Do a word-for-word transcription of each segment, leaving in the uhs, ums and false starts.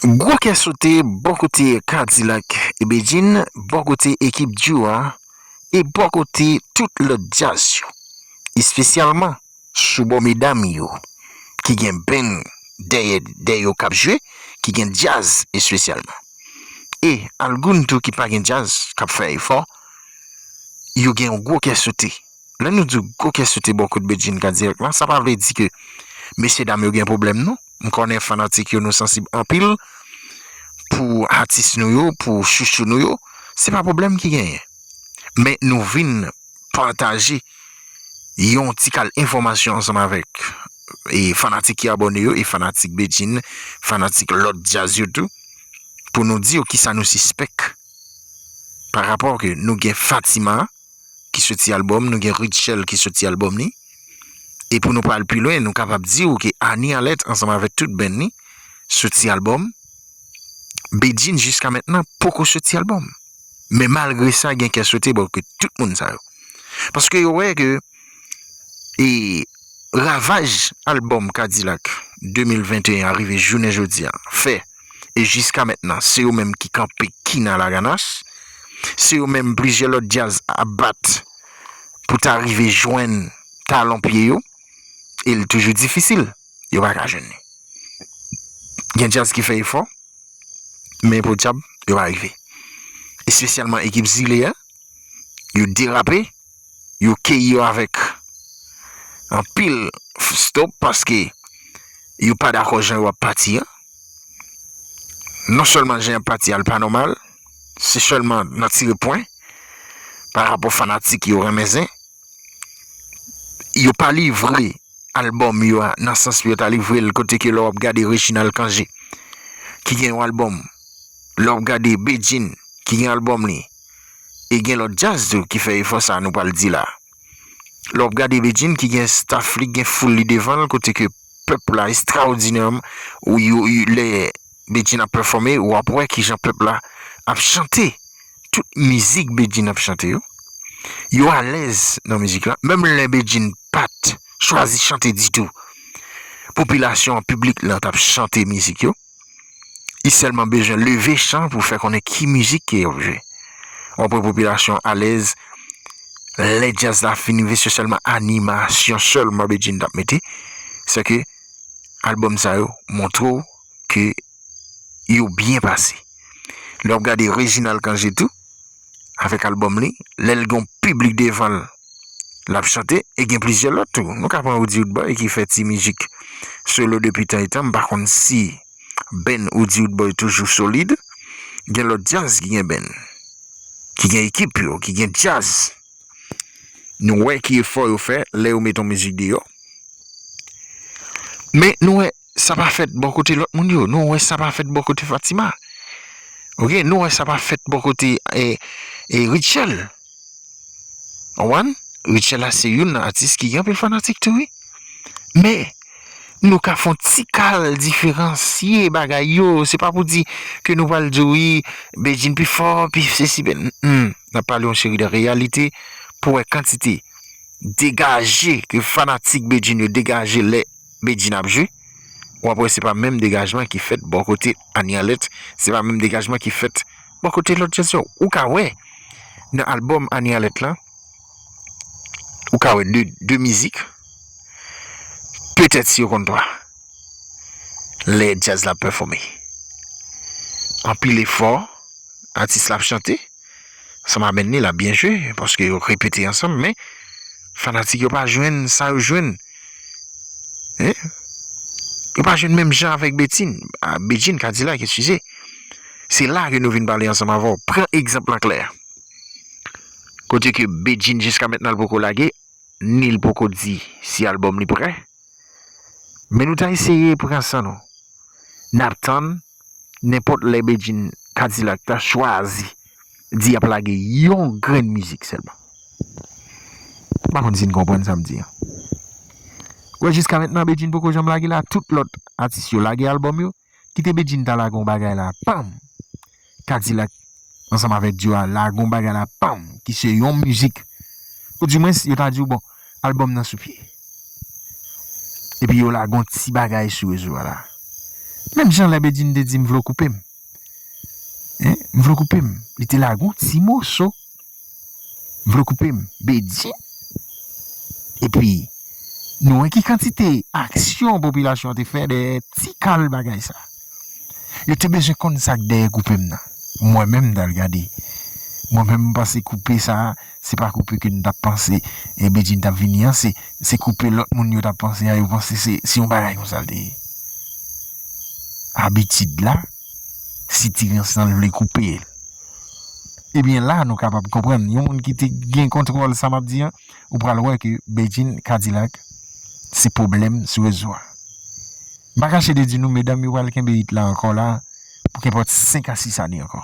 Gwo kè sote bò kote Kadilak e Bedjine, bò kote ekip Dyou a, e bò kote tout lòt djaz yo, espesyalman sou bò medam yo, ki gen band dèyè, dèyè yo k ap jwe, ki gen djaz espesyalman. E Algoun tou ki pa gen djaz, k ap fè efò, yo gen yon gwo kè sote. Lè nou di gwo kè sote bò kote Bedjine Kadilak la, sa pa vle di ke mesye dam yo gen pwoblèm non. M konnen fanatik yo nou sansib anpil pou atis nou yo, pou chouchou nou yo. Se pa pwoblèm ki genyen. Men nou vin pataje yon ti kal enfòmasyon ansanm avèk e fanatik ki abòne yo, e fanatik Bedjine, fanatik lòt djaz yo tou, pou nou di yo kisa nou sispèk pa rapò ke nou gen Fatima ki soti albòm, nou gen Rutshelle ki soti albòm li. E pou nou pral pi lwen, nou kapab di w ke Annie Alerte ansanm avèk tout band li soti albòm. Bedjine jiska mentnan poko soti albòm. Men malgre sa, gen kè sote bò ke tout moun sa yo. Paske yo wè ke e ravaj albòm Kadilak de mil venteyen a rive jounen jodi a fè, e jiska mentnan, se yo menm ki kanpe kina laganas, se yo menm plizyè lòt djaz ap bat pou ta rive jwenn talon pye yo, e l toujou difisil, yo pa ka jwenn li. Gen djaz ki fè efò, men podyab, yo pa rive. Espesyalman ekip Zile a, yo derape, yo keyi yo avèk anpil f- stop paske yo pa dakò jan yo ap pati an. Non sèlman jan y ap pati a, l pa nòmal, se sèlman nan tire pwen pa rapò fanatik yo renmen zen. Yo pa livre albòm yo a nan sans pou yo ta livre l, kote ke lè w ap gade Reginald Cangé ki gen yon albòm, lè w ap gade Bedjine ki gen albòm li, e gen lòt djaz tou ki fè efò sa a nou pral di la. Lè w ap gade Bedjine ki gen staff li, gen foul li devan l, kote ke pèp la estrawòdinèman, ou yo, yo- lè Bedjine ap pèfòme, w ap wè kijan pèp la ap chante tout mizik Bedjine ap chante yo. Yo alèz nan mizik la. Menm lè Bedjine pa t chwazi chante ditou, popilasyon an, piblik lan t ap chante mizik yo. Li sèlman bezwen leve chan pou fè konnen ki mizik ke y ap jwe. W ap wè popilasyon an alèz. Lè djaz la fin rive, se sèlman animasyon sèlman Bedjine t ap mete. Sèke albòm sa yo montre w ke yo byen pase. Lè w ap gade Reginald Cangé tou, avèk albòm li, lè l gen yon piblik devan l, l ap chante, e gen plizyè lòt tou. Nou ka pran Oudi Roodboy ki fè ti mizik solo depi tan e tan, m pa konn si band Oudi Roodboy toujou solid. Gen lòt djaz ki gen band, ki gen ekip yo, ki gen djaz. Nou wè ki efò yo fè lè yo met yon mizik deyò. Men nou wè sa pa fèt bò kote lòt moun yo. Nou wè sa pa fèt bò kote Fatima. Oke, nou wè sa pa fèt bò kote e, e Rutshelle. Ou konprann? Rutshelle la se youn nan atis ki gen anpil fanatik tou wi. Men nou ka fè yon ti kal diferansye bagay yo. Se pa pou di ke nou pral di wi Bedjine pi fò, pi sesi, pi n n. N ap pale yon seri de reyalite pou wè kantite degaje ke fanatik Bedjine yo degaje lè Bedjine ap jwe. W ap wè se pa menm degajman ki fèt bò kote Annie Alerte, se pa menm degajman ki fèt bò kote lòt djaz yo. Ou ka wè nan albòm Annie Alerte lan, ou ka wè de, de mizik, petèt si yo konn twa, lè djaz la ap pèfòme. Anpil efò, atis la ap chante, ansanm a band li, l ap byen jwe, paske yo repete ansanm, men fanatik yo pa jwenn sa yo jwenn. Hein? Yo pa jwenn menm jan avèk Bedjine, a, Bedjine Kadilak, eskize. Se la ke nou vin pale ansanm avè w. Pran egzanp lan klè. Kote ke Bedjine jiska mentnan l poko lage, ni l poko di si albòm li prè. Men nou ta eseye pran san nou. N ap tann nenpòt lè Bedjine Kadilak ta chwazi di y ap lage yon grenn mizik sèlman. M pa konn si n konprann sa m di an. Wè, jiska mentnan, Bedjine poko janm lage la. Tout lòt atis yo lage albòm yo. Kite Bedjine ta lage yon bagay la, pam! Kadilak, ansanm avèk Dyou a, lage yon bagay la, pam! Ki se yon mizik. Oudimwens, yo ta di w, bon, albòm nan sou pye. Epi yo lage yon ti bagay sou rezo a la. Menm jan lè Bedjine te di m vle w koupe m. Hein? M vle w koupe m. Li te lage yon ti moso. M vle w koupe m. Bedjine. Epi, nou wè ki kantite aksyon popilasyon an te fè dèyè ti kal bagay sa. Yo te bezwen konn sa k dèyè koupe m nan. Mwen menm, m t al gade. Mwen menm, m panse koupe sa a, se pa koupe ke n t ap panse, e Bedjine t ap vini an, se, se koupe lòt moun yo t ap panse a, yo panse se, se yon bagay konsa l te ye. Abitid la, sitirans lan l vle koupe l. Ebyen la, nou kapab konprann, yon moun ki te gen kontwòl sa m ap di an, ou pral wè ke Bedjine Kadilak se pwoblèm sou rezo a. M pa kache de di nou, medam yo pral kenbe it la ankò la, pou kenpòt senk a sis ane ankò.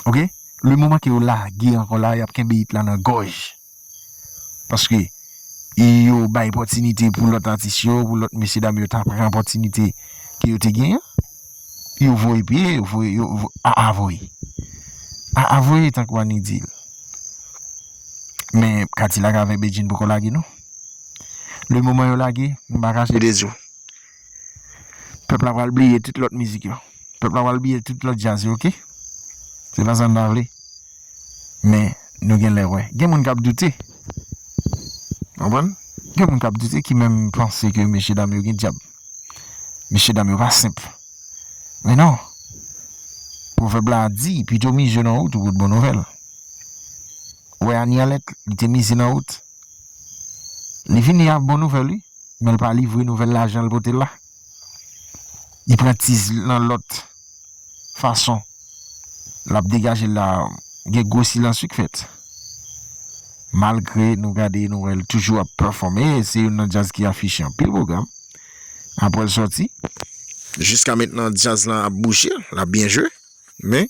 Oke? Le moman ke yo lage ankò la, y ap kenbe it la nan gòj. Paske yo bay opòtinite pou lòt atis yo, pou lòt mesye dam yo ta pran opòtinite ke yo te genyen. Yo voye pye, yo voye, yo vo-, a, a voye. A, a voye tankou Annie di l. Men Kadilak avèk Bedjine poko lage non. Le moman yo lage, m pa kache de di w. Pèp la pral bliye tout lòt mizik yo. Pèp la pral bliye tout lòt djaz yo, oke? Se pa sa n ta vle. Men, nou gen lè wè. Gen moun k ap doute. Konprann? Gen moun k ap doute ki menm panse ke mesye dam yo gen dyab. Mesye dam yo pa senp. Men non. Pwovèb la di, pito mize nan wout ou pot bon nouvèl. Ou wè Annie Arlette, li te mize nan wout. Li vini ak bon nouvèl, wi. Men l pa livre nouvèl la jan l pote l la. Li pran tiz nan lòt fason. L ap degaje l la, gen gwo silans wi k fèt. Malgre nou gade, nou wè l toujou ap pèfòme, se youn nan djaz ki afiche anpil pwogram. Apre l sòti, jiska mentnan djaz lan ap bouje, l ap byen jwe. Men,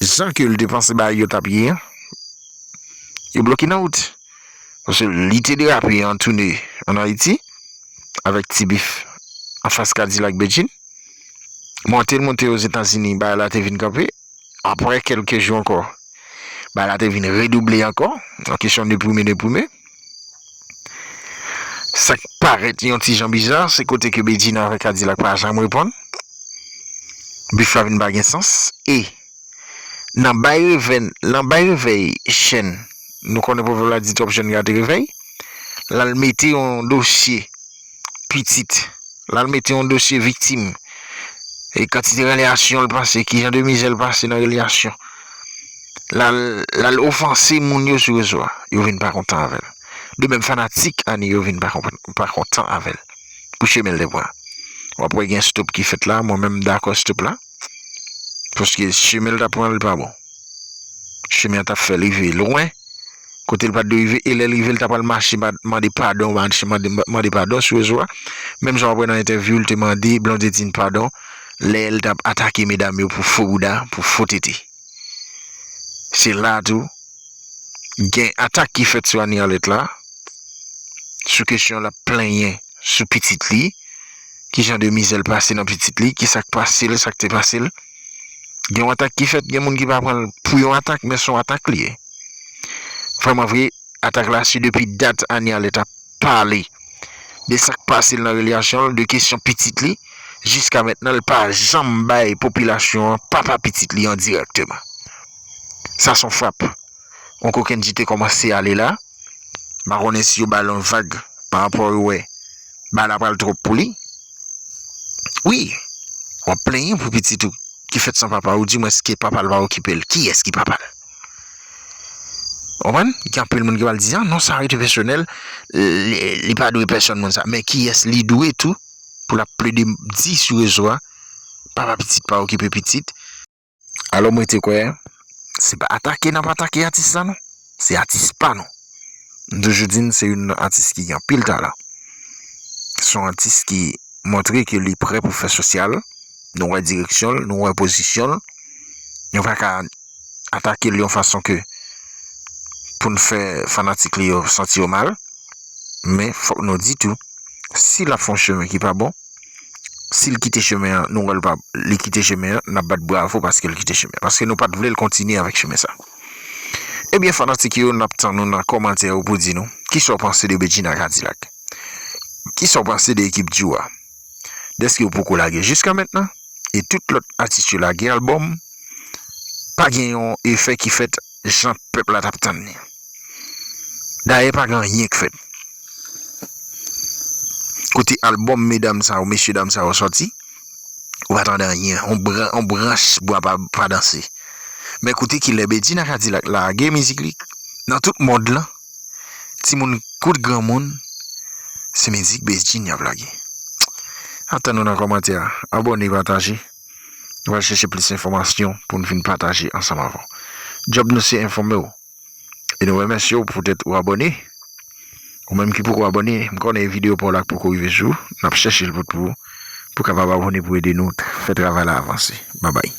jan ke l te panse bagay yo t ap ye an, yo bloke nan wout. Paske li te derape an toune ann Ayiti, avèk Ti Bif, anfas Kadilak Bedjine. Monte l monte Ozetazini, bagay la te vin kanpe. Apre kèlke jou ankò, bagay la te vin redouble ankò, an kesyon de prime, de prime. Sa k parèt yon ti jan biza, se kote ke Bedjine avèk Kadilak pa janm reponn. Bif la vin pa gen sans. E nan bay revèy, nan bay revèy chèn, nou konnen pwovèb la di twòp jèn gate revèy. L al mete yon dosye pitit. L al mete yon dosye viktim. E kantite relasyon l pase, ki jan de mizè l pase nan relasyon. L al, l al ofanse moun yo sou rezo a. Yo vin pa kontan avè l. De menm fanatik Annie yo vin pa konprann, pa kontan avè l. Pou chemen l te pran. W ap wè gen stop ki fèt la, mwen menm m dakò stop la. Paske chemen l t ap pran, li pa bon. Chemen an t ap fè l rive lwen, kote l pa t dwe rive, e lè l rive, l ta pral mache ma-, mande padon, mache mande, mande padon sou rezo a. Menm jan w ap wè nan entèvyou, l te mande Blondedine padon, lè l t ap atake medam yo pou fo bouda, pou fo tete. Se la tou, gen atak ki fèt sou Annie Arlette la, sou kesyon l ap plenyen sou pitit li, ki jan de mizè l pase nan pitit li, ki sa k pase l, sa k te pase l. Gen yon atak ki fèt, gen moun ki pa pran l pou yon atak, men se yon atak li ye. Vrèman vre, atak la, se depi dat Annie Arlette ap pale de sa k pase l nan relasyon l, de kesyon pitit li, jiska mentnan, l pa janm bay popilasyon an papa pitit li an dirèkteman. Sa se yon frap. Yon kokenn ti te kòmanse ale la. M pa konnen si yo ba l yon vag pa rapò yo wè bagay la pral twòp pou li. Wi, w ap plenyen pou pitit ou ki fèt san papa, ou di mwen ke papa l pa okipe l. Kiyès ki papa l? Konprann? Gen anpil moun ki pral di, "Ah, non, sa rete pèsonèl, li, li pa dwe pèsonn moun sa." Men kiyès li dwe tou pou l ap plede di sou rezo a, papa pitit pa okipe pitit? Alò, mwen te kwè, se pa atake n ap atake atis la, non. Se atis pa nou. M toujou di n se youn nan atis ki gen anpil talan. Se yon atis ki montre ke li prè pou fè sosyal. Nou wè direksyon l, nou wè pozisyon l. Nou pa ka atake l yon fason ke pou n fè fanatik li yo santi yo mal. Men fòk nou di tou, si l ap fè yon chemen ki pa bon, si l kite chemen an, nou wè l pa, li kite chemen an, n ap bat bravo paske l kite chemen an. Paske nou pa t vle l kontinye avèk chemen sa. Ebyen, fanatik yo, n ap tann nou nan kòmantè yo pou di nou kisa w panse de Bedjine ak Kadilak. Kisa w panse de ekip Dyou a? Dèske yo poko lage jiska mentnan. E tout lòt atis yo lage albòm, pa gen yon efè ki fèt jan pèp la t ap tann li. Dayè pa gen anyen k fèt. Kote albòm medam sa yo, mesye dam sa yo sòti, ou pa tande anyen. On, bran, on branch bwa pa, pa danse. Men koute kilè Bedjine ak Kadilak lage mizik li nan tout mond lan, timoun kout granmoun, se mizik Bedjine y ap lage. Atann nou nan kòmantè a. Abòne, pataje. Nou pral chèche plis enfòmasyon pou n vin pataje ansanm avè w. Djòb nou se enfòme w. E nou remèsye w poutèt ou abòne. Ou menm ki poko abòne, m konnen videyo pa w la k poko rive sou ou. N ap chèche l pote pou ou, pou w kapab abòne pou ede nou fè travay la avanse. Babay.